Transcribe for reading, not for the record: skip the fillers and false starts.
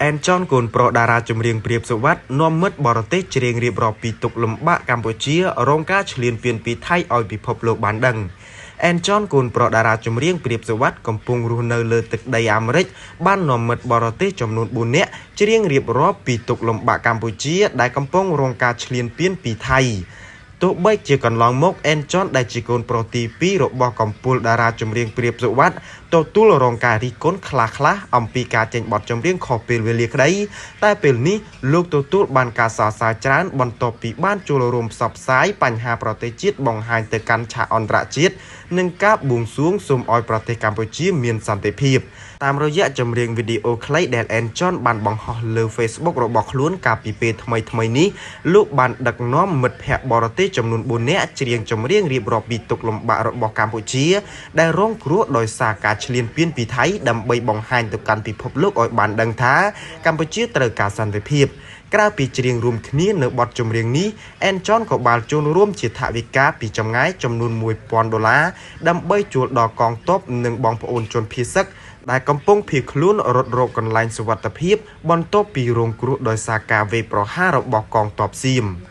អែនចនកូនប្រុសតារាចម្រៀងព្រាបសុវត្ថិនាំមិត្តបរទេសច្រៀងរៀបរាប់ពីទុក្ខលំបាកកម្ពុជារងការឈ្លានពានពីថៃឲ្យពិភពលោកបានដឹងអែនចនកូនប្រុសតារាចម្រៀងព្រាបសុវត្ថិកំពុងរស់នៅលើទឹកដីអាមេរិកបាននាំមិត្តបរទេសចំនួន4នាក់ច្រៀងរៀបរាប់ពីទុក្ខលំបាកកម្ពុជាដែលកំពុងរងការឈ្លានពានពីថៃទោះបីជាកន្លងមកអែនចនដែលជាកូនប្រុសទី2របស់កំពូលតារាចម្រៀងព្រាបសុវត្ថិទទួលរងការរិះគន់ខ្លះៗអំពីការចេញបទចម្រៀងខុសពេលវេលាក្តីតែពេលនេះលោកទទួលបានការសរសើរច្រើនបន្ទាប់ពីបានចូលរួមផ្សព្វផ្សាយបញ្ហាប្រទេសជាតិបង្ហាញទៅកាន់ឆាកអន្តរជាតិនិងការបួងសួងសូមឲ្យប្រទេសកម្ពុជាមានសន្តិភាពតាមរយៈចម្រៀងវីដេអូខ្លីដែលអែនចនបានបង្ហោះលើ Facebook របស់ខ្លួនកាលពីពេលថ្មីៗនេះលោកបានដឹកនាំមិត្តភ័ក្តិបរទេសចំនួន4នាក់ច្រៀងចម្រៀងរៀបរាប់ពីទុក្ខលំបាករបស់កម្ពុជាដែលរងគ្រោះដោយសារការឈ្លានពានពីថៃដើម្បីបង្ហាញទៅកាន់ពិភពលោកឲ្យបានដឹងថាកម្ពុជាត្រូវការសន្តិភាពក្រៅពីច្រៀងរួមគ្នានៅបទចម្រៀងនេះអែនចនក៏បានចូលរួមជាថវិកាពីចម្ងាយចំនួន1000ដុល្លារដើម្បីជួលដល់កងទ័ពនិងបងប្អូនជនភៀសសឹកដែលកំពុងភៀសខ្លួនរត់រកកន្លែងសុវត្ថិភាពបន្ទាប់ពីរងគ្រោះដោយសារការវាយប្រហាររបស់កងទ័ពសៀម។